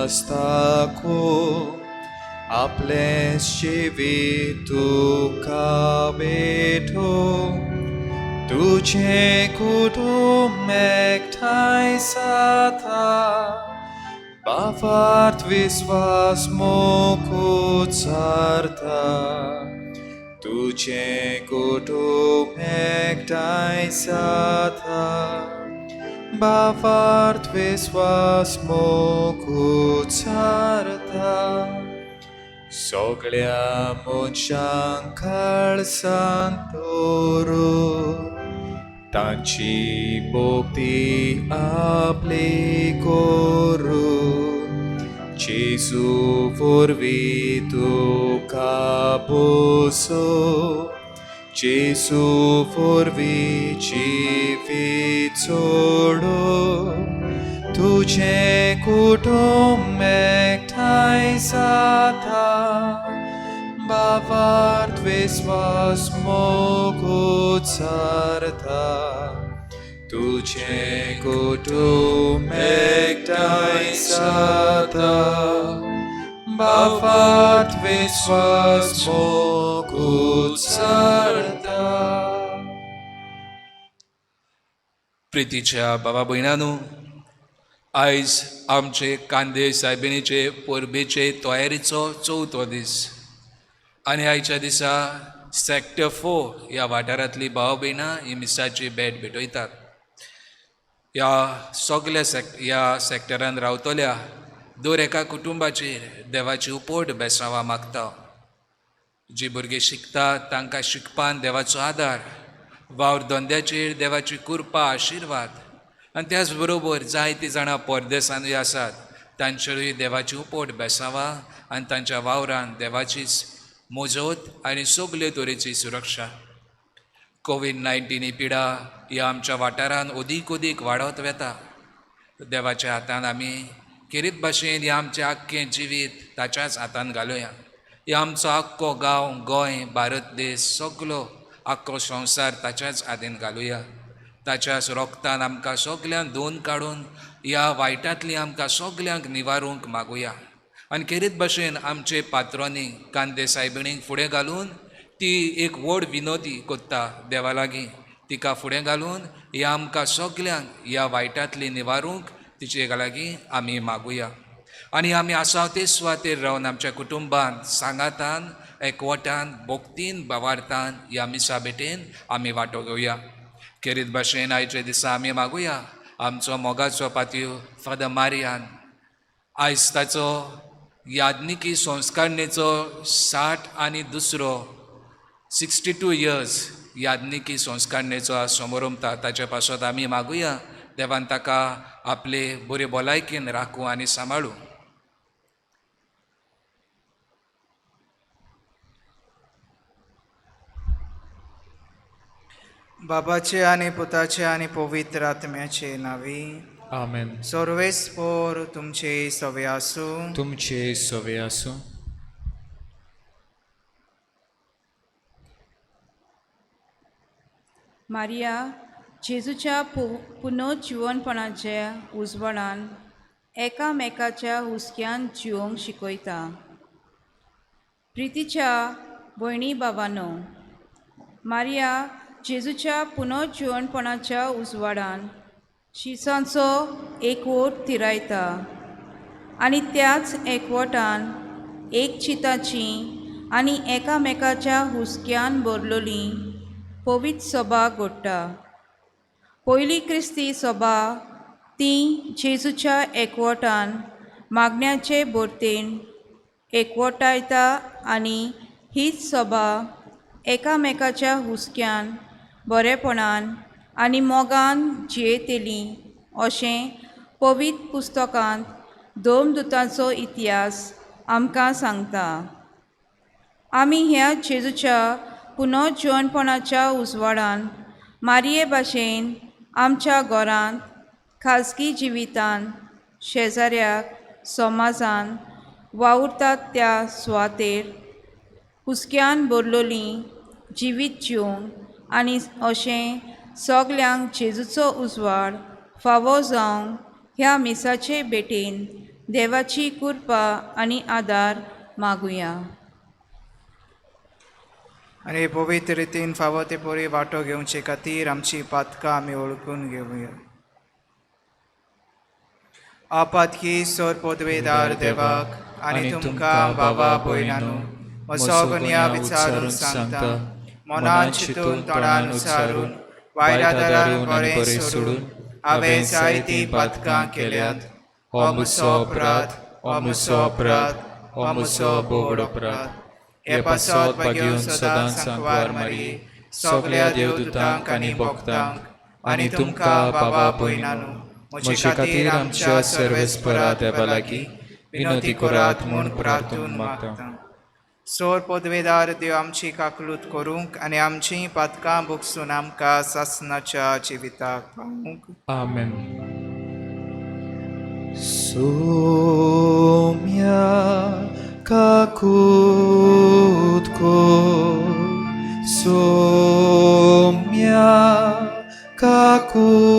विश्वास दाखोवंक आपलें जिवीत तुका भेटोवंक तुजें कुटुंब एकठांय जाता बाबार्थ विश्वास मोख उचारता तुजें कुटुंब एकठांय जाता बाबार्थ विश्वास मोख उचारता सगळ्या मनशांक काळसांत दवरून तांची भक्ती आपली करून जेजू वरवीं तुका बसो जेजू वरवीं जिवीत सोडून तुजें कुटुंब एकठांय जाता बाबार्थ विश्वास मोग उचारता तुजें कुटुंब एकठांय जाता बाबार्थ विश्वास मोग उचारता. प्रितीच्या बाबा भयणानू, आयज आमचे कांदे सायबिणीचे परबेचे तयारीचो चवथो दीस आनी आयच्या दिसा सेक्टर 4 ह्या वाठारांतली भाव भयणां ही मिसाची भेट भेटयतात. ह्या सगल्या ह्या सेक्टरान रावतल्या दर एका कुटुंबाचेर देवाची उपट बेसांवां मागता. जी भुरगीं शिकतात तांकां शिकपान देवाचो आदार, वावर धंद्याचेर देवाची कृपा आशिर्वाद आनी त्याच बरोबर जायतीं जाणां परदेसानूय आसात तांचेरूय देवाची उपट बेसांवां आनी तांच्या वावरान देवाचीच मोजत आनी सगले तरेची सुरक्षा. कोवीड 19 ही पिडा ह्या आमच्या वाठारान अदीक अदीक वाडत वता. देवाच्या हातान आमी खेरीत भाशेन ह्या आमचें आख्खें जिवीत ताच्याच हातान घालुया. ह्या आमचो आख्खो गांव, गोंय, भारत देश, सगलो आख्खो संवसार ताच्याच हातीन घालुया. ताच्याच रोगतान आमकां सगल्यांक धुवन काडून ह्या वायटांतली आमकां सगल्यांक निवारूंक मागुया. आनी खेरीत भाशेन आमचे पात्रोनी कांदे सायबिणीक फुडें घालून ती एक व्हड विनोदी कोत्ता देवा लागीं, तिका फुडें घालून ह्या आमकां सगल्यांक ह्या वायटांतली निवारूंक तिचे लागीं आमी मागुया. आनी आमी आसा ते सुवातेर रावन आमच्या कुटुंबान सांगातान एकवटान भक्तीन भावार्थान ह्या मिसा भेटेन आमी वांटो घेवया. खेरीत भाशेन आयच्या दिसा आमी मागुया आमचो मोगाचो पातयो फादर मारियान आयज ताचो याज्ञिकी संस्कारणेचो 60 आनी दुसरो 62 इयर्स याज्ञिकी संस्कारणेचो आज समोरमता. ताचे पासत आमी मागुया देवान ताका आपले बरे भलायकेन राखूं आनी सांबाळूं. बाबाचे आनी पुताचे आनी पवित्र आत्म्याचे नांवी. आमेन. सर्वेस्पोर तुमचे सवे आसूं. तुमचे सवे आसूं. मारिया जेजूच्या पुनर्जिवनपणाच्या उजवाडान एकामेकाच्या हुस्क्यान जिवोवंक शिकयता. प्रितीच्या भयणी बाबानो, मारिया जेजूच्या पुनर्जिवनपणाच्या उजवाडान शिसांचो एकवट तिरायता आनी त्याच एकवटान एक चिताची आनी एकामेकाच्या हुस्क्यान भरलोली पवित्र सभा घडटा. पयली क्रिस्ती सभा ती जेजूच्या एकवटान मागण्याचे भरतेन एकवटायता आनी हीच सभा एकामेकाच्या हुस्क्यान बरेपणान आनी मोगान जियेतली अशें पवित्र पुस्तकांत धर्मदुतांचो इतिहास आमकां सांगता. आमी ह्या जेजूच्या पुनर्जिवनपणाच्या उजवाडान मारिये भाशेन आमच्या घरांत, खाजगी जिवितांत, शेजाऱ्याक, समाजान वावुरतात त्या सुवातेर हुस्क्यान भरलोली जिवीत जिवंक आनी अशें सगल्यांक जेजूचो उजवाड फावो जावंक ह्या मिसाचे भेटेन देवाची कृपा आनी आदार मागुया. आनी पवित्र रितीन फावो ते परी वांटो घेवचे खातीर आमची पातकां आमी वळखून घेवया. आपातकी सोर पदवेदार देवाक आनी तुमकां बाबा भयणानू म्हजो गुन्यांव विचारून सांगता, मनान चिंतून तोंडान उच्चारून वायट आदारान बरें सोडून हांवें जायतीं पातकां केल्यात. हो म्हजो अपराध, हो म्हजो अपराध, हो म्हजो भोव अपराध. हे पासत भाग्योन सदांच सांकवार मारी सगल्या देवदूतांक आनी भक्तांक आनी तुमकां बाबा भयणानू म्हजे खातीर आमच्या सर्वेस्परा देवा लागीं विनवती करात म्हूण प्रार्थून मागता. सोर पदवेदार देव आमची काकलूत करूंक आनी आमची पातकां भोगसून आमकां सासणाच्या जिविताक पावूंक. आमेन. Somia kakutko, somia kakutko,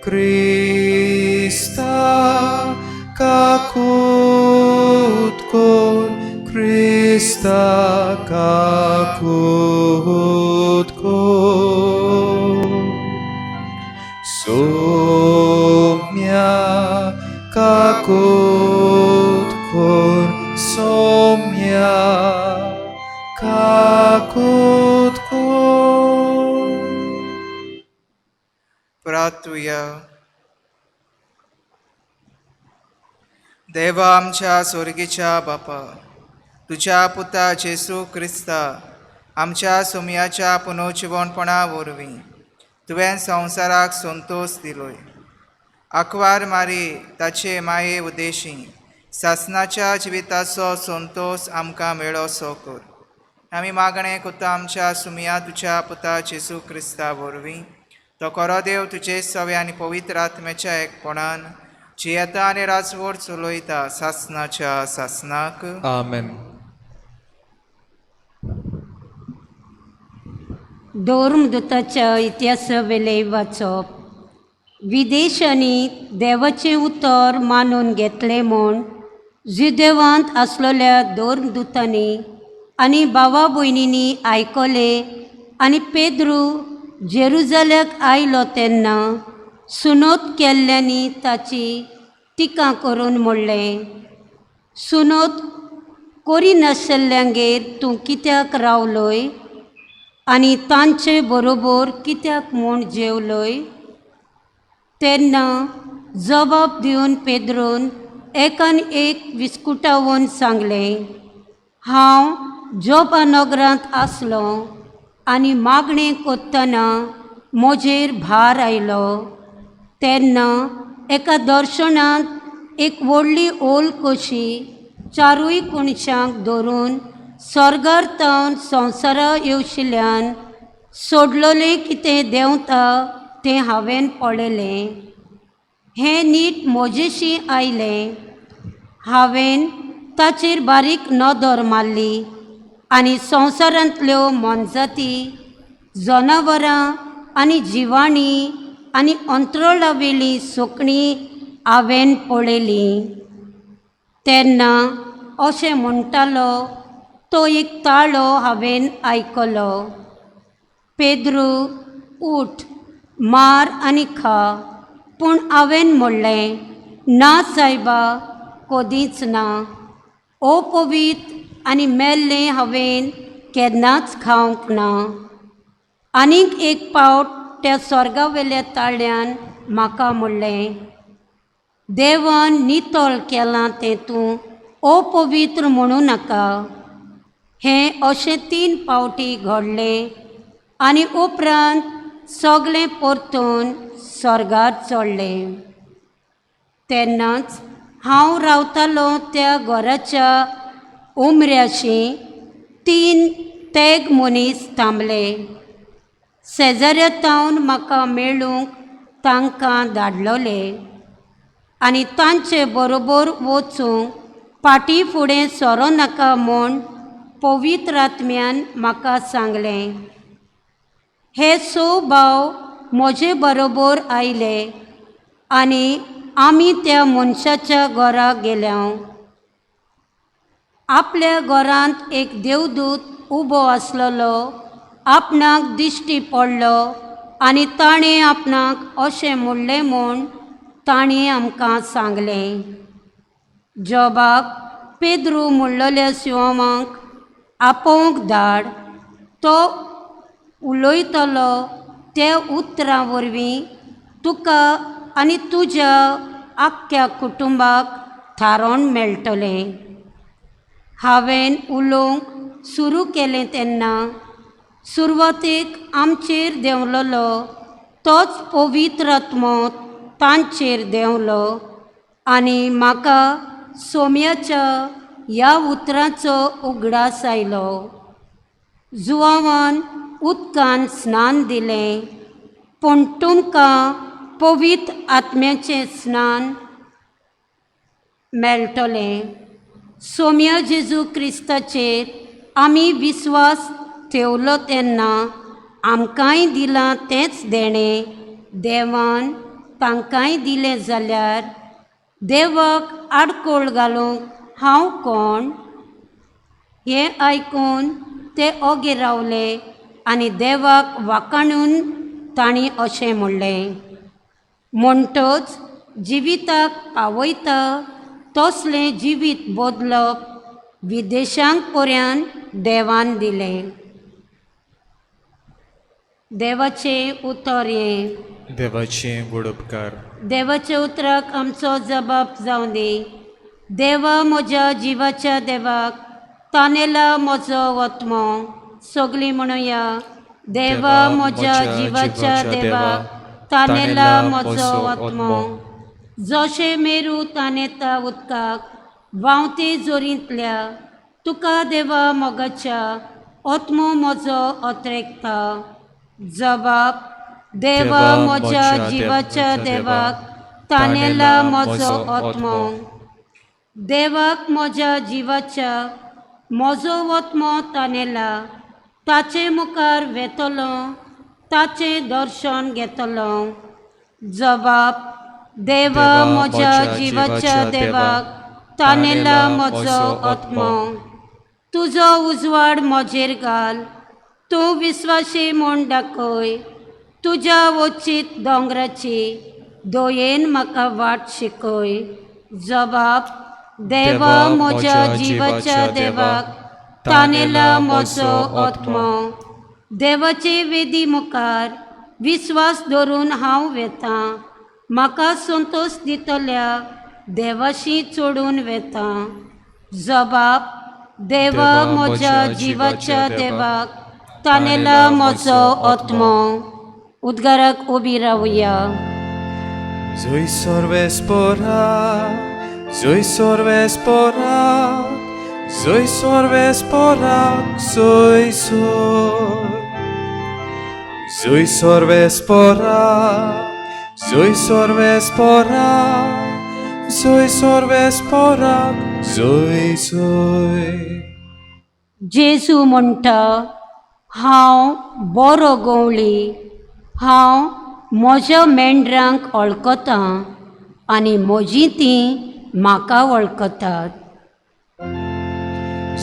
Krista kakutko, Krista kakutko. Somia kakutkor, somia kakutkor. प्रार्थुया. देवा आमच्या सोर्गीच्या बापा, तुज्या पुता जेसू क्रिस्ता आमच्या सोमयाच्या पुनर्जिवणपणा वरवीं तुवें संवसाराक संतोश दिलोय. आंकवार मारी ताचे माये उद्देशी सासनाच्या जिविताचो संतोश आमकां मेळोसो कर. आमी मागणें करता आमच्या सुमया तुज्या पुता जेसू क्रिस्ता वरवीं, तो खरो देव तुजे सवे आनी पवित्र आत्म्याच्या एकपणान जियेता आनी राजवट चलयता सासनाच्या सासनाक. आमेन. धर्मदूताच्या इतिहासावेलें वाचप. विदेशांनी देवाचें उतर मानून घेतलें म्हूण जुदेवांत आसलेल्या धर्मदूतांनी आनी भावा भयणींनी आयकलें आनी पेद्रू जेरुजाल्याक आयलो तेन्ना सुनोत केल्ल्यांनी ताची टिका करून म्हणलें, सुनोत करिनाशिल्ल्यांगेर तूं कित्याक रावलोय आनी तांचे बरोबर कित्याक म्हूण जेवलोय? तेन्ना जबाब दिवन पेद्रून एकान एक विस्कुटावन सांगलें, हांव जोपा नगरांत आसलो आनी मागणें करतना म्हजेर भार आयलो. तेन्ना एका दर्शनांत एक व्हडली ओल कशी चारूय कोणशांक धरून स्वर्गार तावन संवसारा येवशिल्ल्यान सोडलोलें कितें देंवता तें हांवें पळयलें. हें नीट म्हजेशी आयलें. हांवें ताचेर बारीक नदर मारली आनी संवसारांतल्यो मोनजाती, जनावरां आनी जिवाणीं आनी अंतरळावेलीं सुकणीं हांवें पळयलीं. तेन्ना अशें म्हणटालो तो एक ताळो हांवें आयकलो, पेद्रू उठ, मार आनी खा. पूण हांवें म्हणलें, ना सायबा, कदींच ना. अपवित्र आनी मेल्लें हांवें केन्नाच खावंक ना. आनीक एक पावट त्या स्वर्गावेल्या ताळ्यान म्हाका म्हणलें, देवान नितळ केलां तें तूं अपवित्र म्हणूं नाका. हें अशें 3 पावटी घडलें आनी उपरांत सगळें परतून स्वर्गार चडलें. तेन्नाच हांव रावतालो त्या घराच्या उमऱ्याशी 3 तेग मनीस थांबले. शेजाऱ्या तावन म्हाका मेळूंक तांकां धाडलोले आनी तांचे बरोबर वचूंक फाटीं फुडें सरो नाका म्हूण पवित्र आत्म्यान म्हाका सांगलें. हे 6 भाव म्हजे बरोबर आयले आनी आमी त्या मनशाच्या घरा गेल्या. आपल्या घरांत एक देवदूत उबो आसलेलो आपणाक दिश्टी पडलो आनी ताणें आपणाक अशें म्हणलें म्हूण ताणें आमकां सांगलें. जॉबाक पेद्रू म्हणलेल्या शिवमाक आपोवंक धाड, तो उलयतलो त्या उतरां वरवीं तुका आनी तुज्या आख्ख्या कुटुंबाक थारोवन मेळटलें. हांवें उलोवंक सुरू केलें तेन्ना सुरवातेक आमचेर देंवलेलो तोच पवित्र आत्मो तांचेर देंवलो आनी म्हाका सोम्याच्या ह्या उतराचो उगडास आयलो. जुवावान उदकान स्नान दिलें पूण तुमकां पवित्र आत्म्याचें स्नान मेळटलें. सोम्या जेजू क्रिस्ताचेर आमी विस्वास ठेवलो तेन्ना आमकांय दिलां तेंच देणें देवान तांकांय दिलें जाल्यार देवाक आडकोळ घालूंक हांव कोण? हें आयकून ते ओगे रावले आनी देवाक वाखाणून तांणी अशें म्हणलें, म्हणटच जिविताक पावयता तसलें जिवीत बदलप विदेशांक पर्यान देवान दिलें. देवाचें उतर हें. देवाचें व्हड उपकार. देवाच्या उतराक आमचो जबाब जावं दी. देवा म्हज्या जिवाच्या देवाक तानेला म्हजो आत्मो. सगळीं म्हणुया, देवा म्हज्या जिवाच्या देवाक तानेला म्हजो आत्मो. जशें मेरू तानेता उदकाक व्हांवते जोरींतल्या तुका देवा मोगाच्या आत्मो म्हजो अत्रेकता. जबाब, देवा म्हज्या जिवाच्या देवाक तानेला म्हजो आत्मो. देवाक म्हज्या जिवाच्या म्हजो आत्मो तानेला, ताचे मुखार वेतलो ताचें दर्शन घेतलो. जबाब, देवा म्हज्या जिवाच्या देवाक तानेला म्हजो आत्मो. तुजो उजवाड म्हजेर घाल, तूं विस्वासी म्हूण दाखय. तुज्या वचीत दोंगराची दोयेन म्हाका वाट शिकय. जबाब, देवा म्हज्या जिवाच्या देवाक तानेला म्हजो आत्मो. देवाचे वेदी मुखार विस्वास धरून हांव वेतां, म्हाका संतोश दितल्या देवाशी चडून वेतां. जबाब, देवा म्हज्या जिवाच्या देवाक तानेला म्हजो आत्मो. उद्गाराक उबी रावया. Zoe sorvespora, Zoe sorvespora, Zoe sorvespora, Zoe sor. Zoe sorvespora, Zoe sorvespora, Zoe sorvespora, Zoe soy. जेजू म्हणटा, हांव बरो गवळी, हांव म्हज्या मेंढरांक वळखतां आनी म्हजीं तीं म्हाका वळखतात.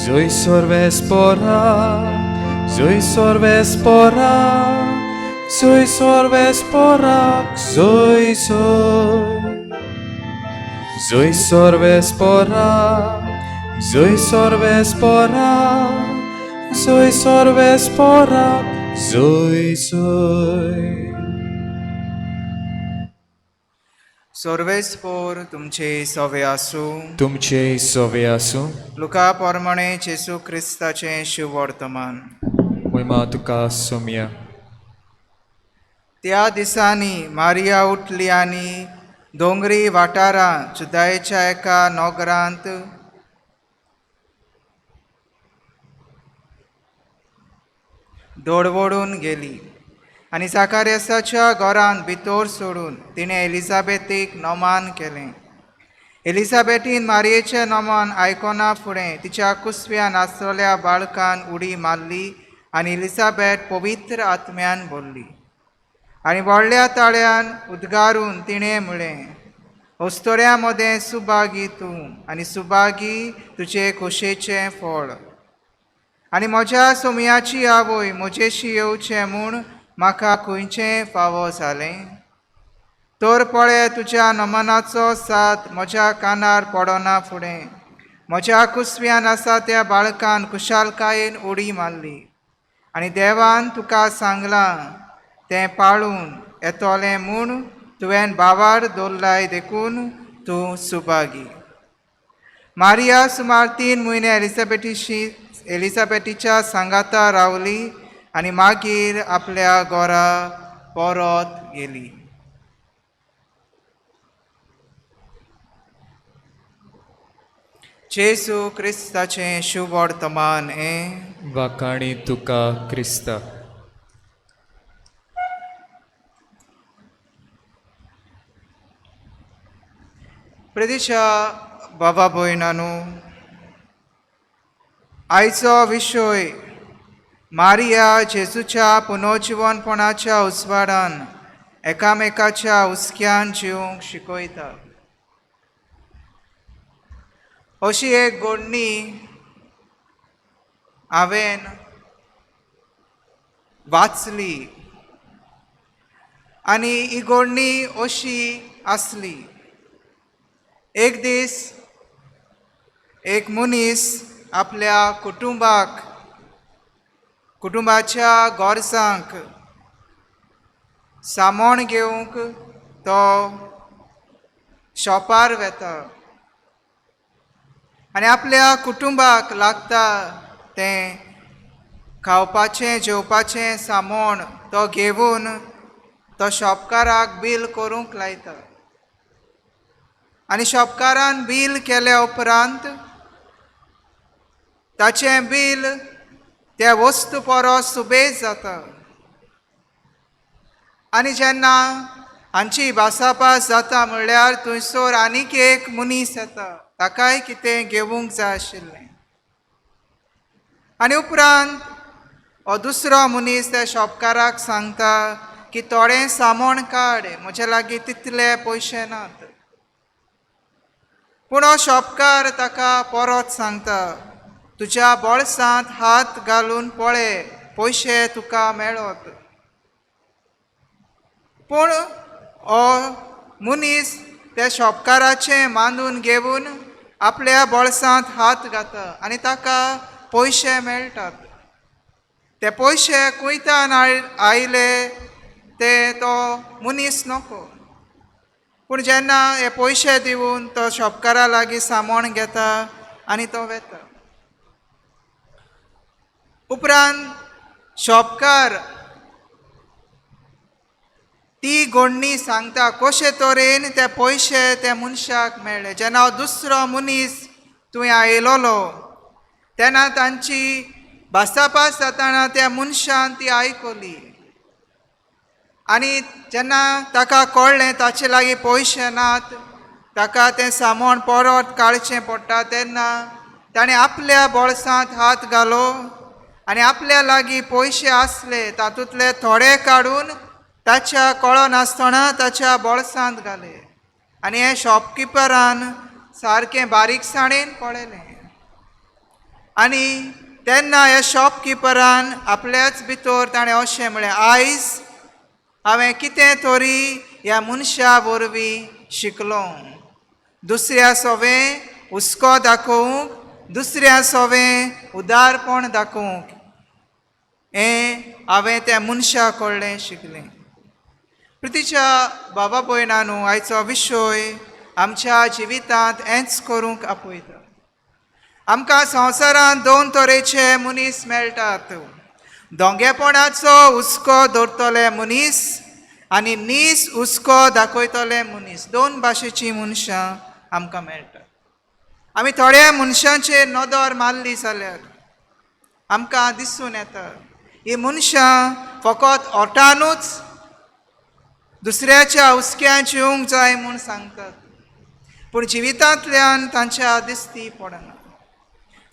Zoe sorvespora, Zoe sorvespora, Zoe sorvespora, Zoe soy. Zoe sorvespora, Zoe sorvespora, Zoe sorvespora, Zoe soy. सोर्वेस्पोर तुमचे सवे आसूं. तुमचे सवे आसूं. लुका प्रमाणे जेजू क्रिस्ताचें शुभवर्तमान. महिमा तुका सोम्या. त्या दिसांनी मारिया उठली आनी दोंगरी वाठारांत जुदायेच्या एका नगरांत दडवडून गेली आनी जाकारियासाच्या घरांत भितर सोडून तिणें एलिझाबेथीक नमान केलें. एलिझाबेथीन मारयेचें नमन आयकना फुडें तिच्या कुसव्यान आसलेल्या बाळकान उडी मारली आनी एलिझाबेथ पवित्र आत्म्यान भरली. आनी व्हडल्या ताळ्यान उद्गारून तिणें म्हळें, अस्तोऱ्या मदें सुभागी तूं आनी सुभागी तुजे खोशेचें फळ. आनी म्हज्या सोमयाची आवय म्हजेशी येवचें म्हूण म्हाका खंयचें फावो जालें? तर पळय, तुज्या नमनाचो साथ म्हज्या कानार पडना फुडें म्हज्या कुसव्यान आसा त्या बाळकान खुशालकायेन उडी मारली. आनी देवान तुका सांगलां तें पाळून येतलें म्हूण तुवें भावार दवरलाय, देखून तूं सुभागी. मारिया सुमार 3 म्हयने एलिजाबेटीच्या सांगाता रावली आनी मागीर आपल्या घरा परत गेली. जेजू क्रिस्ताचें शुभवर्तमान हें. वाखाणी तुका क्रिस्ता. प्रदेशा बाबा भयणानू, आयचो विशय मारिया जेजूच्या पुनर्जिवनपणाच्या उजवाडान एकामेकाच्या हुस्क्यान जिवंक शिकयता. अशी एक घडणी हांवें वाचली आनी ही घडणी अशी आसली. एक दीस एक मनीस आपल्या कुटुंबाक, कुटुंबाच्या गरजांक सामोण घेवंक तो शॉपार वेता आनी आपल्या कुटुंबाक लागता तें खावपाचें जेवपाचें सामोण तो घेवन तो शॉपकाराक बील करूंक लायता. आनी शॉपकारान बील केल्या उपरांत ताचें बील त्या वस्तू परस सुबेज जाता. आनी जेन्ना हांची भासाभास जाता म्हणल्यार थंयसर आनीक एक मनीस येता, ताकाय कितें घेवंक जाय आशिल्लें. आनी उपरांत हो दुसरो मनीस त्या शॉपकाराक सांगता की थोडें सामोण काड, म्हज्या लागीं तितले पयशे नात. पूण हो शॉपकार ताका परत सांगता, तुज्या बोळसांत हात घालून पळय, पयशे तुका मेळत. पूण हो मनीस त्या शॉपकाराचें मानून घेवन आपल्या बोळसांत हात घाता आनी ताका पयशे मेळटात. ते पयशे खंयच्यान आयले ते तो मनीस नको. पूण जेन्ना हे पयशे दिवन तो शॉपकारा लागीं सामोण घेता आनी तो वेता. उपरांत शॉपकार ती घडणी सांगता कशे तरेन ते पयशे त्या मनशाक मेळ्ळे. जेन्ना दुसरो मनीस तुवें आयलोलो तेन्ना तांची भासाभास जातना त्या मनशान ती आयकली आनी जेन्ना ताका कळ्ळें ताचे लागीं पयशे नात, ताका तें सामोण परत काडचें पडटा, तेन्ना ताणें आपल्या बोळसांत हात घालो आनी आपल्या लागीं पयशे आसले तातूंतले थोडे काडून ताच्या कळनासतना ताच्या बोळसांत घाले. आनी हे शॉपकिपरान सारकें बारीकसाणेन पळयलें आनी तेन्ना ह्या शॉपकिपरान आपल्याच भितर ताणें अशें म्हळें, आयज हांवें कितें तरी ह्या मनशा वरवीं शिकलो. दुसऱ्या सोवें हुस्को दाखोवंक, दुसऱ्या सोवें उदारपण दाखोवंक हें हांवें त्या मनशा कडलें शिकलें. प्रितीच्या बाबा भयणानू, आयचो विशय आमच्या जिवितांत हेंच करूंक आपयता. आमकां संवसारांत 2 तरेचे मनीस मेळटात, दोंगेपणाचो हुस्को दवरतले मनीस आनी नीस हुस्को दाखयतले मनीस. 2 भाशेचीं मनशां आमकां मेळटात. आमी थोड्या मनशांचेर नदर मारली जाल्यार आमकां दिसून येता ही मनशां फकत ओटानूच दुसऱ्याच्या हुस्क्यान जिवंक जाय म्हूण सांगतात, पूण जिवितांतल्यान तांच्या दिसती पडना.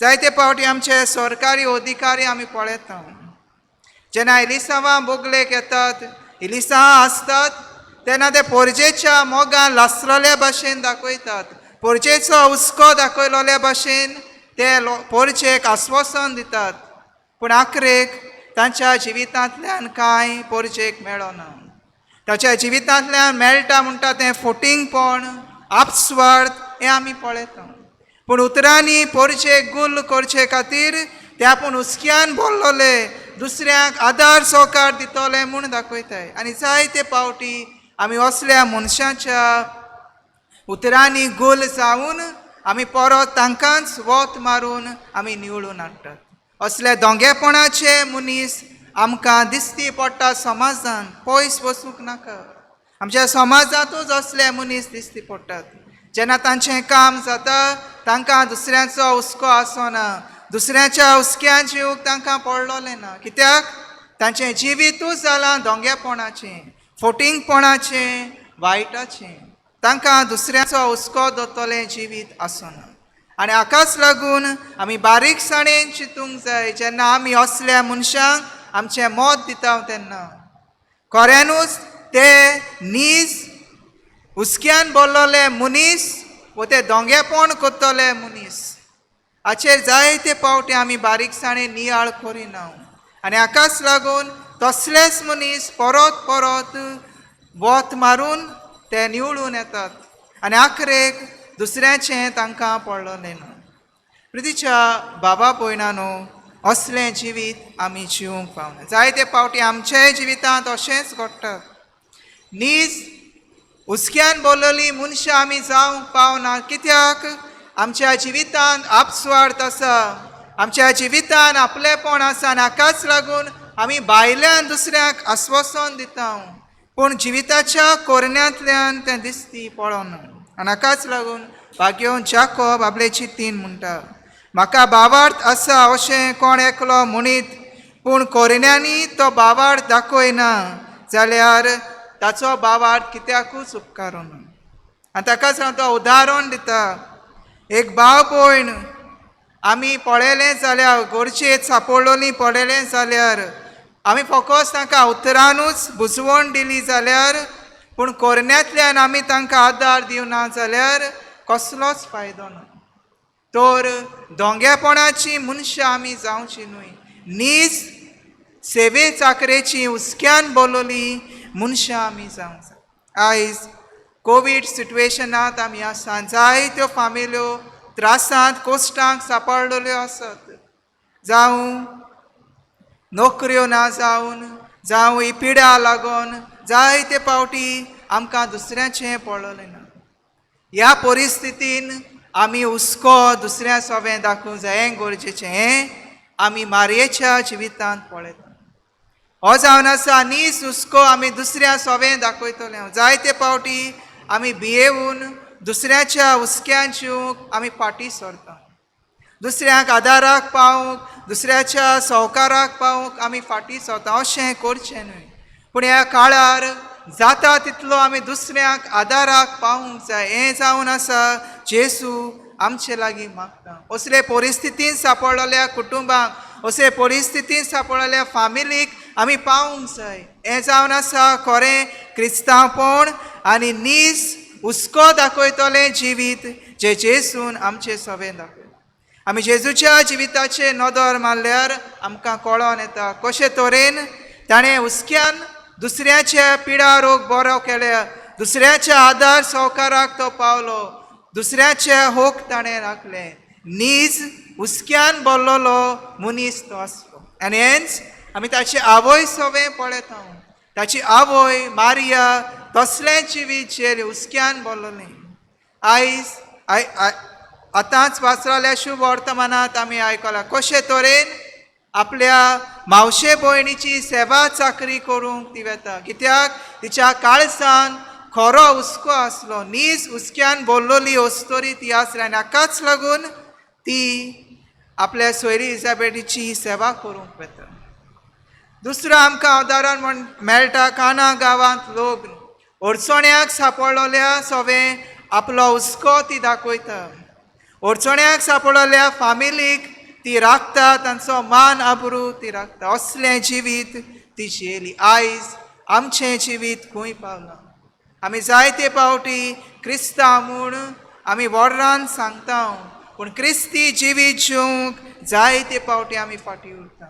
जायते फावटी आमचे सरकारी अधिकारी आमी पळयता, जेन्ना एलिसांवां बोगलेक येतात, इलिसां आसतात तेन्ना ते पोरजेच्या मोगान लासलेल्या भाशेन दाखयतात, पोरजेचो हुस्को दाखयलोल्या भाशेन ते पोरजेक आस्वासन दितात, पूण आखरेक तांच्या जिवितांतल्यान कांय पोरजेक मेळना। ताच्या जिवितांतल्यान मेळटा म्हणटा तें फोटिंगपण, आपस्वार्थ हें आमी पळयता। पूण उतरांनी पोरजेक गुल्ल करचे खातीर ते आपूण हुस्क्यान बोल्लोले दुसऱ्यांक आदार सहकार दितले म्हूण दाखयताय। आनी जायते पावटी आमी असल्या मनशाच्या उतरांनी गोल जावन आमी परत तांकांच वत मारून आमी निवळून हाडटात। असल्या दोंगेपणाचे मनीस आमकां दिसती पडटा समाजान, पयस वचूंक नाका। आमच्या समाजांतूच असले मनीस दिसती पडटात। जेन्ना तांचें काम जाता तांकां दुसऱ्यांचो हुस्को आसना, दुसऱ्यांच्या हुस्क्यान जिवूंक तांकां पडलोलें ना, कित्याक तांचें जिवितूच जालां दोंगेपणाचें, फोटिंगपणाचें, वायटाचें। तांकां दुसऱ्यांचो हुस्को दवरतलें जिवीत आसना। आनी हाकाच लागून आमी बारीकसाणेन चिंतूंक जाय जेन्ना आमी असल्या मनशांक आमचें मत दिता तेन्ना खऱ्यानूच ते नीज हुस्क्यान बोल्लोले मनीस वो ते दोंगेपण करतले मनीस हाचेर जायते पावटी आमी बारीकसाणेन नियाळ करिना। आनी हाकाच लागून तसलेच मनीस परत परत वत मारून ते निवळून येतात आनी आखरेक दुसऱ्याचें तांकां पडलोलें ना। प्रितीच्या बाबा भयणानो, असलें जिवीत आमी जिवंक पावना। जायते पावटी आमच्याय जिवितांत अशेंच घडटा। नीज हुस्क्यान बोल्लोली मनशां आमी जावंक पावना, कित्याक आमच्या जिवितांत आपस्वार्थ आसा, आमच्या जिवितांत आपलेपण आसा आनी हाकाच लागून आमी भायल्यान दुसऱ्यांक आस्वासन दिता, पूण जिविताच्या कोरण्यांतल्यान तें दिसती पळोवना। आनी हाकाच लागून भाग्योवन जाकोब आपले चिंतीन म्हणटा, म्हाका बावार्थ आसा अशें कोण एकलो म्हणीत, पूण कोरण्यांनी तो बावार्थ दाखयना जाल्यार ताचो बावार्थ कित्याकूच उपकारना। आनी ताकाच लागून तो उदाहरण दिता, एक भाव भयण आमी पळयलें जाल्यार गरजेक सापडलोलीं पळयलें जाल्यार आमी फकत तांकां उतरानूच बुजवण दिली जाल्यार, पूण कोरण्यांतल्यान आमी तांकां आदार दिवना जाल्यार कसलोच फायदो ना। तर दोंगेपणाची मनशां आमी जावची न्हय, नीज सेवे चाकरेची हुस्क्यान बोलली मनशां आमी जावंक जाय। आयज कोवीड सिट्युएशनांत आमी आसा, जायत्यो फामिल्यो त्रासांत कोश्टांक सापडलेल्यो आसात, जावं नोकऱ्यो ना जावन, जावं ही पिड्या लागून जायते पावटी आमकां दुसऱ्याचें पडलें ना। ह्या परिस्थितीन आमी हुस्को दुसऱ्या सोवें दाखोवंक जाय, हें गरजेचें, हें आमी मारयेच्या जिवितांत पळयता। हो जावन आसा नीज हुस्को आमी दुसऱ्या सोवें दाखयतले। जायते पावटी आमी भियेवन दुसऱ्याच्या हुस्क्यान जिवंक आमी फाटीं सरता, दुसऱ्यांक आदाराक पावूंक, दुसऱ्याच्या संवकाराक पावूंक आमी फाटीं सरता। अशें करचें न्हय, पूण ह्या काळार जाता तितलो आमी दुसऱ्यांक आदाराक पावूंक जाय। हें जावन आसा जेजू आमचे लागीं मागता। असले परिस्थितीन सापडलेल्या कुटुंबांक, असले परिस्थितीन सापडलेल्या फामिलीक आमी पावूंक जाय। हें जावन आसा खरें क्रिस्तांवपण आनी नीज हुस्को दाखयतलें जिवीत जें जेजून आमचें सवें दाखयलां। आमी जेजूच्या जिविताचेर नदर मारल्यार आमकां कळोन येता कशे तरेन ताणें हुस्क्यान दुसऱ्याच्या पिडा रोग बरो केल्या, दुसऱ्याच्या आदार संवकाराक तो पावलो, दुसऱ्याचे होक ताणें राखलें। नीज हुस्क्यान बोल्लोलो मनीस तो आसलो। आनी हेंच आमी ताची आवय सवें पळयता। ताची आवय मारिया तसलें जिवीत जें हुस्क्यान बोल्लोलें। आयज आतांच वाचलेल्या शुभ वर्तमानांत आमी आयकलां कशे तरेन आपल्या मावशे भयणीची सेवा चाकरी करूंक ती वेता, कित्याक तिच्या काळसान खरो हुस्को आसलो, नीज हुस्क्यान बोल्लोली अस्तोरी ती आसली आनी हाकाच लागून ती आपल्या सोयरी इजाबेटीची सेवा करूंक वेता। दुसरो आमकां उदाहरण म्हण मेळटा काना गांवांत लोक अडचण्याक सापडलेल्या सवें आपलो हुस्को ती दाखयता, अडचण्याक सापडलेल्या फामिलीक ती राखता, तांचो मान आबरू ती राखता। असलें जिवीत ती जियेली। आयज आमचें जिवीत खंय पावलां? आमी जायते पावटी क्रिस्तांव म्हूण आमी व्हडान सांगता, पूण क्रिस्ती जिवीत जिवंक जायते पावटी आमी फाटीं उरता.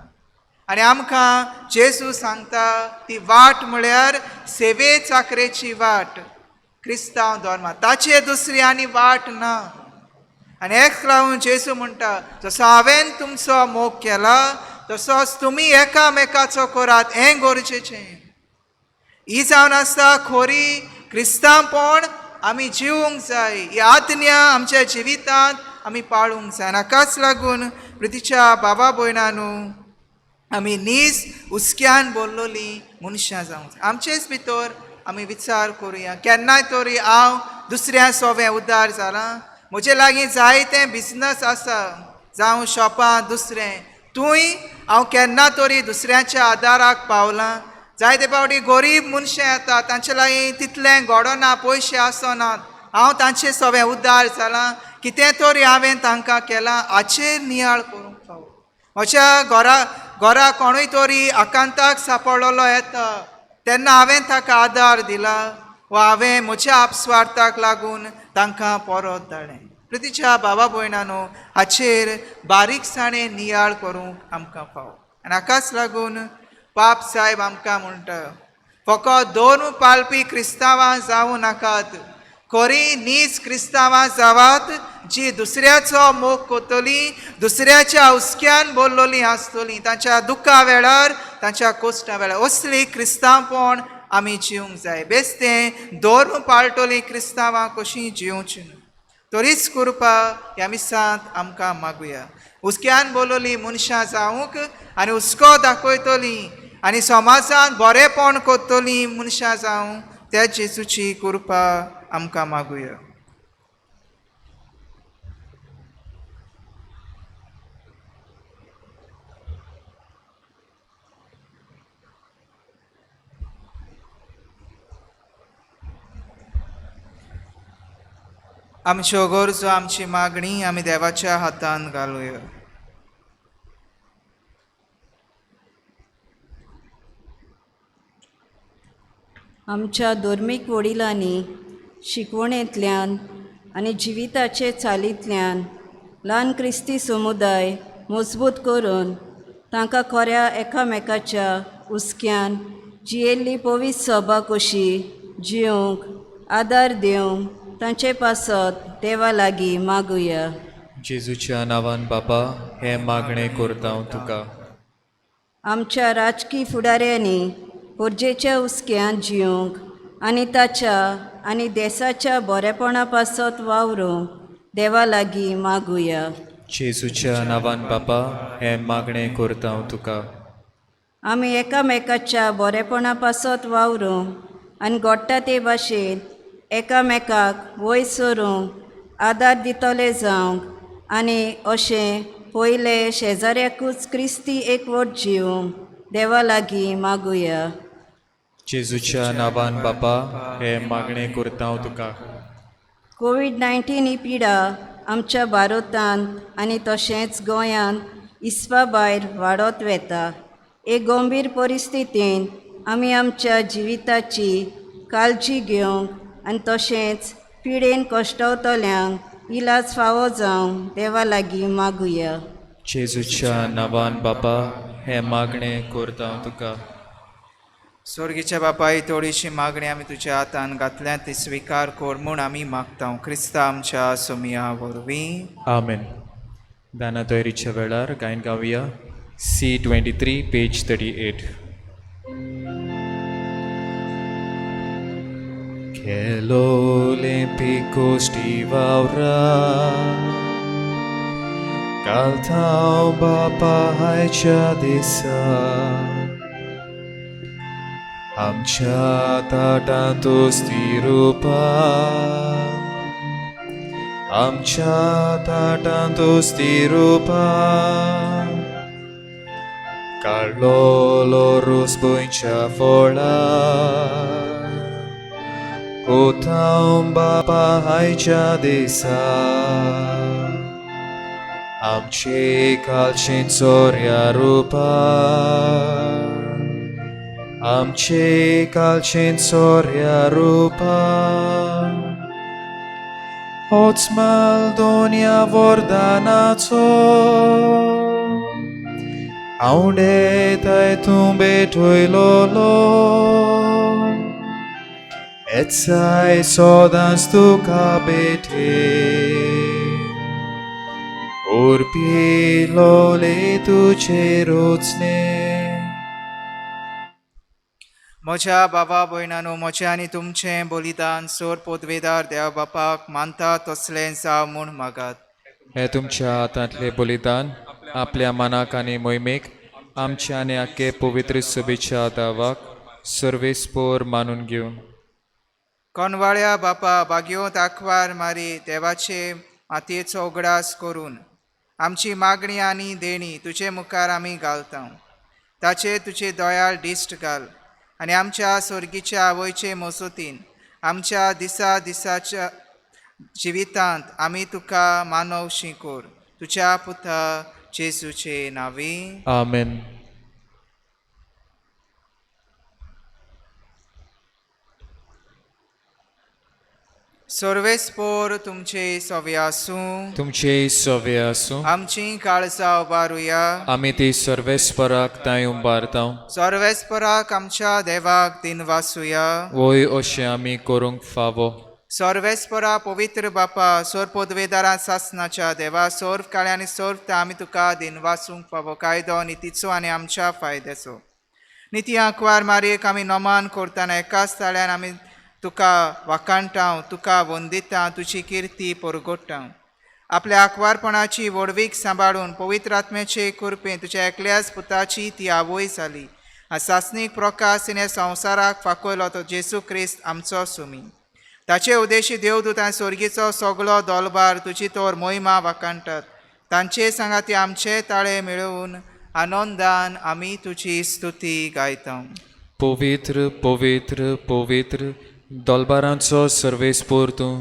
आनी आमकां जेजू सांगता ती वाट म्हळ्यार सेवे चाकरेची वाट, क्रिस्तांव धर्मा ताचे दुसरी आनी वाट ना. आनी एक लागून जेजू म्हणटा, जसो हांवें तुमचो मोग केला तसोच तुमी एकामेकाचो करात, हें गरजेचें. ही जावन आसा खोरी क्रिस्तांवपण आमी जिवूंक जाय, ही आज्ञा आमच्या जिवितांत आमी पाळूंक जाय. हाकाच लागून प्रितीच्या बाबा भयणानू आमी नीज हुस्क्यान बोल्लोली मनशां जावंक जाय. आमचेच भितर आमी विचार करुया, केन्नाय तरी हांव दुसऱ्या सोवें उदार जालां, म्हजे लागीं जायतें बिजनस आसा, जावं शॉपां दुसरें, तूंय हांव केन्ना तरी दुसऱ्याच्या आदाराक पावलां. जायते फावटी गरीब मनशां येता, तांचे लागीं तितलें घडना, पयशे आसनात, हांव तांचे सोवें उदार जालां, कितें तरी हांवें तांकां केलां, हाचेर नियाळ करूंक फावो. म्हज्या घरा कोणूय तरी आकांताक सापडलेलो येता तेन्ना हांवें ताका आदार दिला वा हांवें म्हज्या आपस्वार्थाक लागून तांकां परत धाडलें. प्रितीच्या बाबा भयणानो हाचेर बारीकसाणें नियाळ करूंक आमकां फावो. आनी हाकाच लागून पाप साहेब आमकां म्हणटा, फकत दोन पाळपी क्रिस्तांवां जावं नाकात, खरी नीज क्रिस्तांवां जावात जी दुसऱ्याचो मोग करतली, दुसऱ्याच्या हुस्क्यान बोल्लोली आसतली, तांच्या दुख्खा वेळार, तांच्या कोश्टा वेळार. असली क्रिस्तांवपण आमी जिवंक जाय. बेस्तें धर्म पाळटली क्रिस्तांवां कशीं जिवची न्हू. तरीच कृपा ह्या मिसांत आमकां मागुया. हुस्क्यान बोलवली मनशां जावंक आनी हुस्को दाखयतली आनी समाजांत बरेंपण करतली मनशां जावं, त्या जेजूची कृपा आमकां मागुया. आमच्यो गरजो, आमची मागणी आमी देवाच्या हातान घालुया. आमच्या धर्मीक वडिलांनी शिकवणेंतल्यान आनी जिविताचे चालींतल्यान ल्हान क्रिस्ती समुदाय मजबूत करून तांकां खऱ्या एकामेकाच्या हुस्क्यान जियेल्ली पवित्र सभा कशी जिवंक आदार दिवंक तांचे पासत देवा लागीं मागुया. जेजूच्या नांवान बापा हें मागणें करता हांव तुका. आमच्या राजकी फुडाऱ्यांनी गरजेच्या हुस्क्यान जिवंक आनी ताच्या आनी देसाच्या बरेपणा पासत वावरूंक देवा लागीं मागुया. जेजूच्या नांवान बापा हें मागणें करता हांव तुका. आमी एकामेकाच्या बरेपणा पासत वावरूंक आनी घडटा ते भाशेन एकामेकाक वयर सरूंक आदार दितले जावंक आनी अशें पयले शेजाऱ्याकूच क्रिस्ती एकवट जिवंक देवा लागीं मागुया. जेजूच्या नांवान बापा हें मागणें करता हांव तुका. कोवीड-19 ही पिडा आमच्या भारतांत आनी तशेंच गोंयांत हिसपा भायर वाडत वता. एक गंभीर परिस्थितीन आमी आमच्या जिविताची काळजी घेवंक आनी तशेंच पिडेन कश्टवतल्यांक इलाज फावो जावंक देवा लागीं मागुया. जेजूच्या नांवान बापा हें मागणें करता हांव तुका. स्वर्गीच्या बापाय, थोडीशी मागणी आमी तुज्या हातान घातल्या ती स्विकार कर म्हूण आमी मागता, क्रिस्ता आमच्या सोमया वरवीं. आमेन. दाना तयारीच्या वेळार गायन गावया C23 page 38. केलोले पिकोष्टी वावरा कालथाव बापा हायच्या दिसा आमच्या ताटांत रुपा, आमच्या ताटांत रुपा, काडलोलो रोस गोंयच्या फळा कोथाव बापा हायच्या दिसा आमचे कालशें चोऱ्या रुपा, आमचे कालचेन सोऱ्या रुपा होच माल दोनया वरदानाचो आवडे तूं भेटयलोलो येचाय सदांच तुका भेटे उर्पिलोले तुजे रोचने. म्हज्या बाबा भयणानो, म्हजें आनी तुमचें बलिदान सोर पोदवेदार देव बापाक मानता तसलें जावं म्हूण मागात. हे तुमच्या हातांतलें बलिदान आपल्या मनाक आनी मोहिमेक आमच्या आनी आख्खे पवित्र सभेच्या दावाक सर्वेस्पोर मानून घेवन. कोनवाळ्या बापा, बागयोंत आंकवार मारी देवाचे मातयेचो उगडास करून आमची मागणी आनी देणी तुजे मुखार आमी घालता. ताचेर तुजे दयाळ दिश्ट घाल आनी आमच्या सोर्गीच्या आवयचे मसोतीन आमच्या दिसा दिसाच्या जिवितांत आमी तुका मानव शिकोर, तुज्या पुता जेजूचे नांवी. आमेन. सर्वेस्पोर तुमचे सवे आसूं. तुमचे सवे आसूं. आमची काळजां उबारुया. आमी ती सर्वेस्पराक तांय उबारता. सर्वेस्पराक आमच्या देवाक दिनवासुया. वय, अशें आमी करूंक फावो. सर्वेस्परा पवित्र बापा, सोर पदवेदारा सासनाच्या देवा, सोर्व काळ्या आनी सोर्व आमी तुका दिनवासूंक फावो कायदो नितीचो आनी आमच्या फायद्याचो. निती आंकवार मारयेक आमी नमान करतना एकाच ताळ्यान आमी तुका वाखाणटा, तुका वंदिता, तुजी किर्ती परगोडटा. आपल्या आंकवारपणाची व्हडवीक सांबाळून पवित्र आत्म्याचे कृपेन तुज्या एकल्याच पुताची ती आवय जाली आनी सासणीक प्रकाश तिणें संवसाराक फाकयलो तो जेजू क्रिस्त आमचो सुमी. ताचे उदेशी देवदूत आनी स्वर्गीचो सगलो दोलबार तुजी तोर मोहिमा वाखाणटात. तांचे सांगाती आमचे ताळे मेळोवन आनंदान आमी तुजी स्तुती गायता. पवित्र पवित्र पवित्र दोलबारांचो सर्वेस्पोर तूं,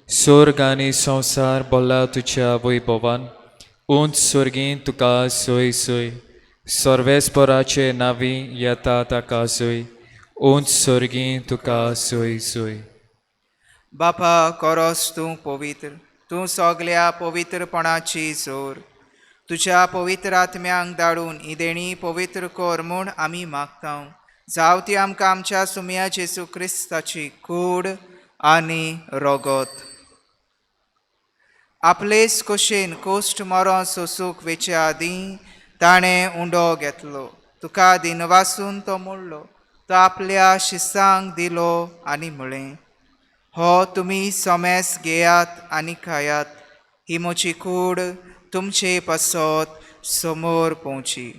स्वर्ग आनी संवसार भरला तुज्या वैभवान. उंच स्वर्गीं तुका सोय सोय, सर्वेस्पराचे नांवी येता ताका सोय, उंच स्वर्गीं तुका सोय सोय. बापा, कोरोस तूं पवित्र, तूं सगल्या पवित्रपणाची जोर. तुज्या पवित्र आत्म्यांक धाडून ही देणी पवित्र कर म्हूण आमी मागता. जावं ती आमकां आमच्या सुमया जेजू क्रिस्ताची कूड आनी रगत. आपलेच कशेन कोश्ट मरोन सोसूंक वेचे आदीं ताणें उंडो घेतलो, तुका दिनवासून तो मोडलो, तो आपल्या शिसांक दिलो आनी म्हळें, हो तुमी सोमेस घेयात आनी खायात, ही म्हजी कूड तुमचे पासत समोर पोवची.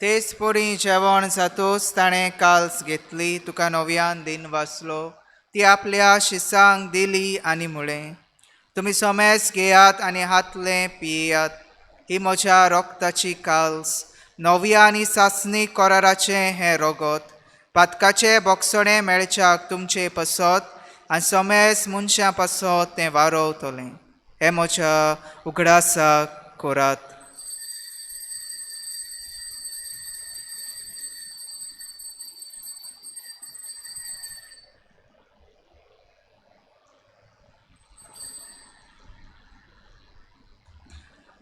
तेच परी जेवण जातूच ताणें काल्स घेतली, तुका नव्यान दिन वाचलो, ती आपल्या शिसांक दिली आनी म्हळें, तुमी सोमेस घेयात आनी हातलें पियात, ही म्हज्या रोगताची काल्स, नव्या आनी सासणी कराराचें हें रगत, पातकाचें बोगसणें मेळच्याक तुमचे पासत आनी सोमेस मनशां पासत तें वारोवतलें. हें म्हज्या उगडासाक करात.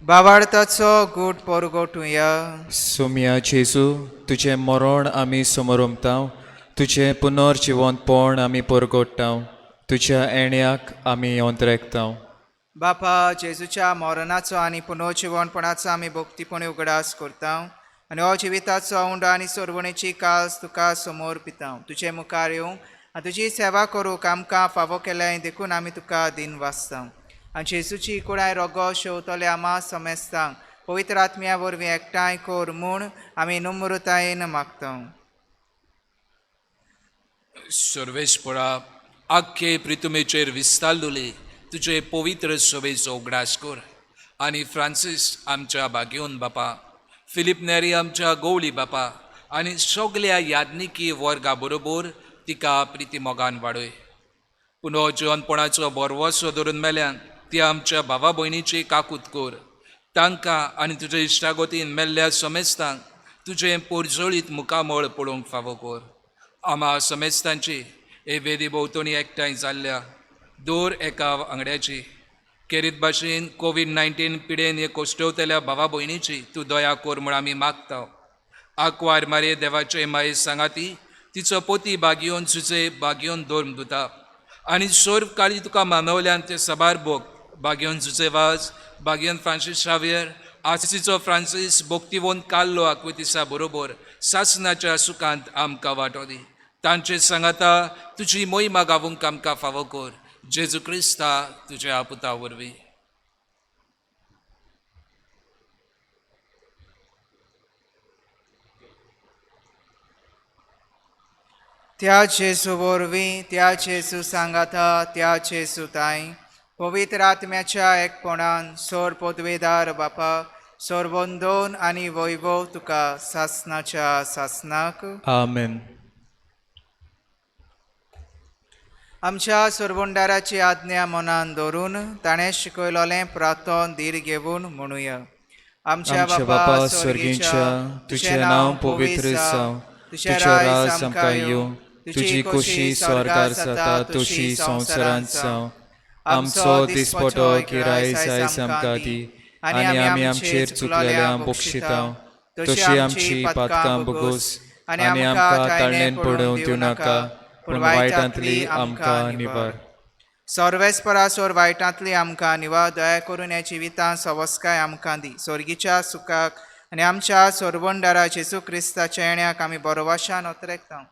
बावार्थाचो गूट परगटुया. सोम्या जेजू, तुजें मरण आमी समरमता, तुजें पुनर्जिवंतपण आमी परगोडटा, तुज्या येण्याक आमी अंतरेकता. बापा, जेजूच्या मरणाचो आनी पुनर्जिवणपणाचो आमी भक्तीपणी उगडास करता आनी हो जिविताचो उंडो आनी सोरवणेची कास तुका समोर पिता. तुजे मुखार येवंक आनी तुजी सेवा करूंक आमकां फावो केल्याय देखून आमी तुका दिन वाचता. आनी जेजूची कुडाय रोगो शेवतले आमा समेस्तांक पवित्र आत्म्या वरवीं एकठांय कर म्हूण आमी नम्रतायेन मागता. सर्वेस्परा, आख्खे प्रितुमेचेर विस्तारलेले तुजे पवित्र सभेचो उगडास कर आनी फ्रांसीस आमच्या बागेवन बापा, फिलीप नेरी आमच्या गोवली बापा आनी सगल्या याज्ञिकी वर्गा बरोबर तिका प्रिती मोगान वाडय. पूण हो जिवनपणाचो बरवसो धरून मेल्यान ती आमच्या भावा भयणीची काकूत कर. तांकां आनी तुज्या इश्टागतीन मेल्ल्या समेस्तांक तुजें पोरजोळीत मुखामळ पळोवंक फावो कर. आमा समेस्तांची हे वेदी भोंवतणी एकठांय जाल्ल्या दर एका वांगड्याची केरीत भाशेन कोवीड-19 पिडेन हे कोश्टवतल्या भावा भयणीची तूं दया कर म्हूण आमी मागता. आंकवार मारये देवाचे माये सांगाती तिचो पोती बागयोन सुजे बागयोन धर्म दुता आनी सर्व काळी तुका मानवल्यान ते साबार भोग बागयोन जुजे वाज, बागयोन फ्रांसीस शावियर, आसीचो फ्रांसीस भोक्तिवोन काल्लो आक्वितिसा बरोबर सासनाच्या सुखांत आमकां वांटो दी. तांचे सांगाता तुजी मोहिमा गावूंक आमकां फावो कर. जेजू क्रिस्ता तुज्या पुता वरवीं. त्या जेजू वरवीं, त्या जेजू सांगाता, त्या जेजू ताई पवित्र आत्म्याच्या एकपणान सोर पदवेदार बापा सोरवंदोन आनी वैभव तुका सासनाच्या सासनाक. आमेन. आमच्या सोरवंडाराची आज्ञा मनान दवरून ताणें शिकयलोलें प्रातोन धीर घेवन म्हणुया. आमच्या बापा स्वर्गींच्या, तुजें नांव पवित्र जावं, तुजें राज आमकां येवं, तुजी खोशी स्वर्गार जाता तशी संवसारांत जावं. आमचो दिसपटो गिरायस आयज आमकां दी आनी आमी आमचेर चुकलेल्या बक्षिता तशी आमची पातकां बगोस आनी आमकां ताळणेन पडोवंक दिवं नाका, पूण वायटांतली आमकां निवार. सर्वेस्परा सोर वायटांतली आमकां निवार. दया करून ह्या जिवितांत सवस्काय आमकां दी. सोर्गीच्या सुखाक आनी आमच्या सोरवंडारा जेजू क्रिस्ताच्या येण्याक आमी बरोवाशान ओतरेकता.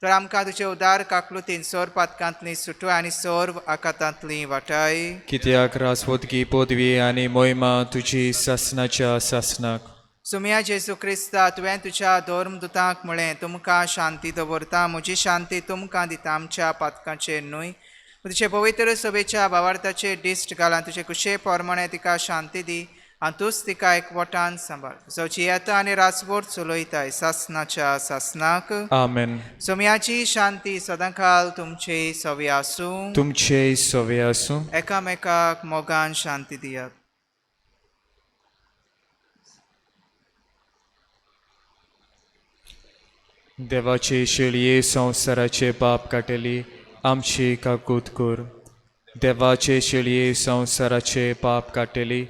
तर आमकां तुजे उदार काकलुतीन सोर पातकांतली सुटू आनी सोर आकातांतली वाटाय. कित्याक राजवतगी पदवी आनी मोहिमा तुजी सासनाच्या सासनाक. सुमया जेजू क्रिस्ता, तुवें तुज्या धर्मदुतांक म्हळें, तुमकां शांती दवरता, म्हजी शांती तुमकां दिता. आमच्या पातकांचेर न्हय, तुजे पवित्र सभेच्या भावार्थाचेर दिश्ट घाल. तुजे कुशे प्रमाणे तिका शांती दी आनी तूंच तिका एकवटान सांबाळ, जो जियेता आनी राजवट चलयताय सासनाच्या सासनाक. आमेन. सोम्याची शांती सदांकाल तुमचे सवे आसूं. तुमचे सवे आसूं. एकामेकाक मोगान शांती दियात. देवाचे शेळये संवसाराचे पाप काटेली आमची काकूत कर. देवाचे शेळये संवसाराचे पाप काटेली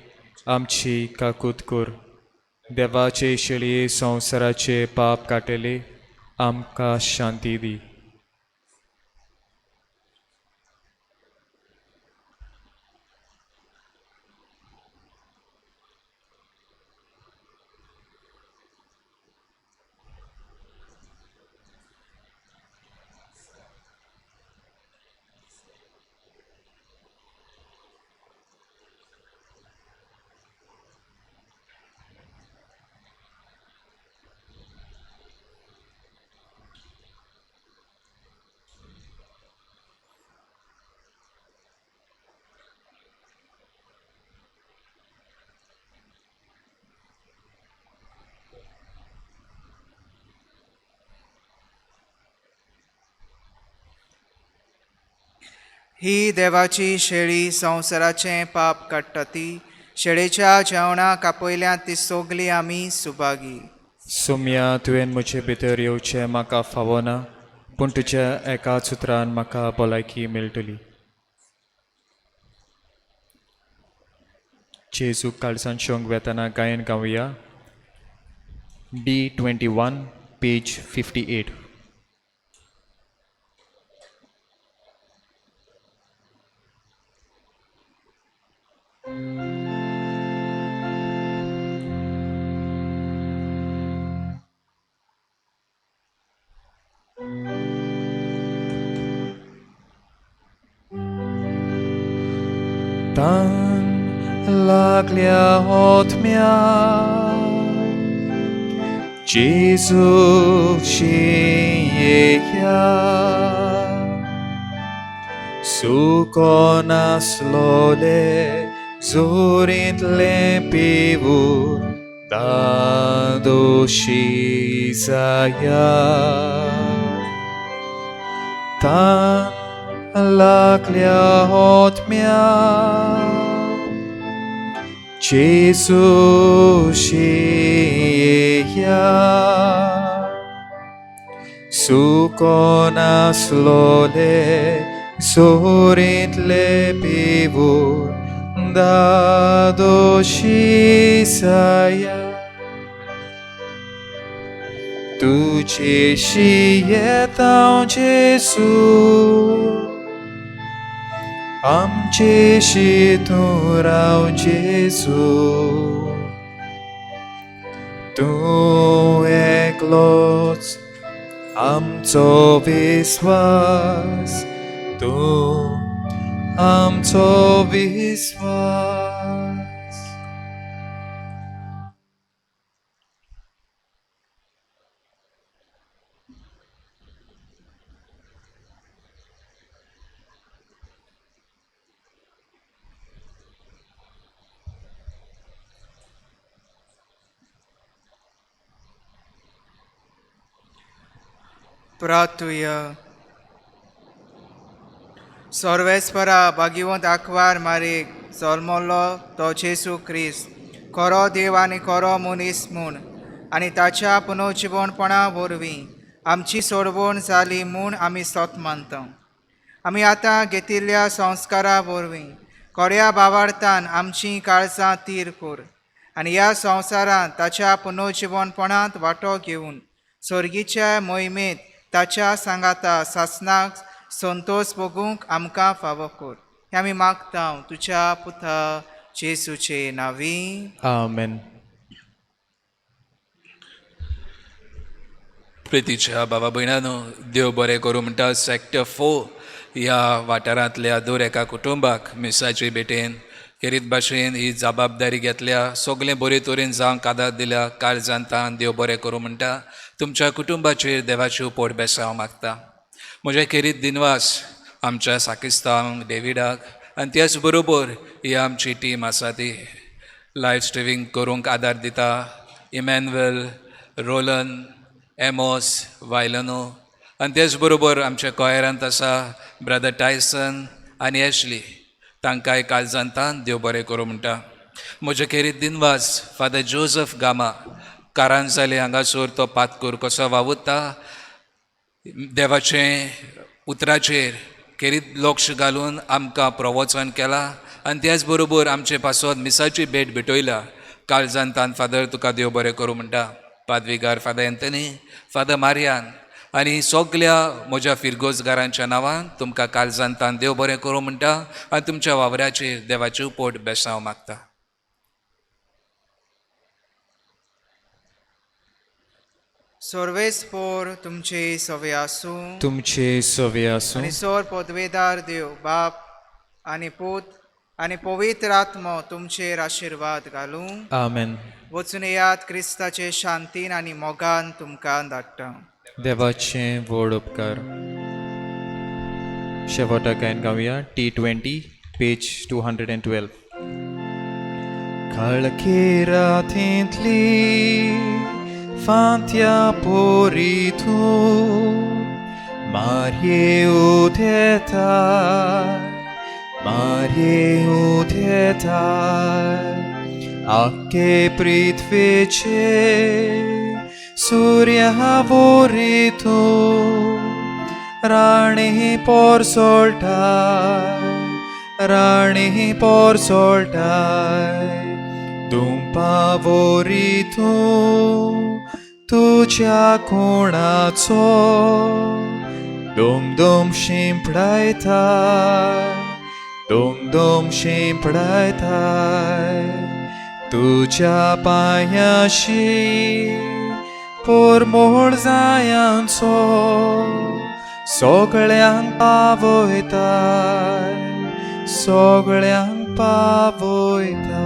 आमची काकूत कर. देवाचे शेळये संवसाराचे पाप काटेली आमकां शांती दी. ही देवाची शेळी संवसाराचें पाप काडटा ती शेळेच्या जेवणाक आपयल्या ती सगली आमी सुभागी. सोम्या, तुवें म्हजे भितर येवचें म्हाका फावना, पूण तुज्या एकाच उतरान म्हाका भलायकी मेळटली. जेजूक काळजान शोंक वेतना गायन गावया. D21 page 58. तान लागल्या ओतम्या जेजूची येया, सुको नासलोले जोरींतलें पिवून दादोशी जाया तान लागल्या होतम्या जेजू शिया सुकोनासलोले सोरींतले पिवून दादोशी साया तुजेशी येता जेजू आमचेशी तूं राव जेजू तूं एकलोच आमचो विस्वास तूं आमचो विस्वास. प्रार्थुया. सर्वेस्परा भागिवंत आंकवार मारीक जल्मलो तो जेजू क्रिस्त खरो देव आनी खरो मनीस म्हूण आनी ताच्या पुनर्जिवणपणा वरवीं आमची सोडवण जाली म्हूण आमी सत मानता. आमी आतां घेतिल्ल्या संस्कारा वरवीं खऱ्या भावार्थान आमचीं काळजां तीर कर आनी ह्या संवसारांत ताच्या पुनर्जिवणपणांत वांटो घेवन स्वर्गीच्या मोहिमेंत ताच्या सांगाता सासनाक संतोश भोगूंक आमकां फावो कर. हें आमी मागता तुज्या पुता जेजूचे नांवी. आमेन. प्रितीच्या बाबा भयणानो, देव बरें करूं म्हणटा सेक्टर 4 ह्या वाठारांतल्या दर एका कुटुंबाक मिसाचे भेटेन खेरीत भाशेन ही जबाबदारी घेतल्या, सगळें बरे तरेन जावंक आदार दिल्या. काळजान तान देव बरें करूं म्हणटा. तुमच्या कुटुंबाचेर देवाची पोट बेसांव मागता. म्हज्या खेरीत दिनवास आमच्या साकिस्तांक डेविडाक आनी त्याच बरोबर ही आमची टीम आसा ती लायव स्ट्रिमींग करूंक आदार दिता. इमॅन्युएल, रोलन, एमोस, वायलनो आनी तेच बरोबर आमच्या कॉयरांत आसा ब्रदर टायसन आनी एशली, तांकांय काळजान तान देव बरें करूं म्हणटा. म्हज्या खेरीत दिनवास फादर जोजफ गामा कारांजाली हांगासर तो पातकूर कसो वावुरता, देवाचें उतराचेर खेरीत लक्ष घालून आमकां प्रवचन केलां आनी त्याच बरोबर आमचे पासत मिसाची भेट भेटयल्या. काळजान तान फादर तुका देव बरें करूं म्हणटा. पादविगार फादर एंथनी, फादर मारियान आनी सगल्या म्हज्या फिरगोजगारांच्या नांवान तुमकां काळजान तान देव बरें करूं म्हणटा आनी तुमच्या वावराचेर देवाची पोट बेसांव मागता. सर्वेस्पोर तुमचे सवे आसूं. तुमचे सवे आसूं. आनी सोर पदवेदार देव बाप आनी पूत आनी पवित्र आत्मो तुमचेर आशिर्वाद घालूं. आमेन. वचून येयात क्रिस्ताचे शांतीन आनी मोगान तुमकां धाडटा. देवाचे व्हड उपकार. शेवटाक गायन गावया T20 page 212. काळखे रातींतली फांत्या पोरी तूं मारये उदेता, मारये उदेता आखे पृथ्वेचे सूर्या वरी तूं राणी पोरसोळटाय, राणी पोरसोळटाय दुंपा वरी तूं तुज्या खुणाचो दुमदुम शिंपडायताय, दुमदुम शिंपडायताय तुज्या पांयाशी पोरमोळ जायांचो सगळ्यांक पावयताय, सगळ्यांक पावयताय.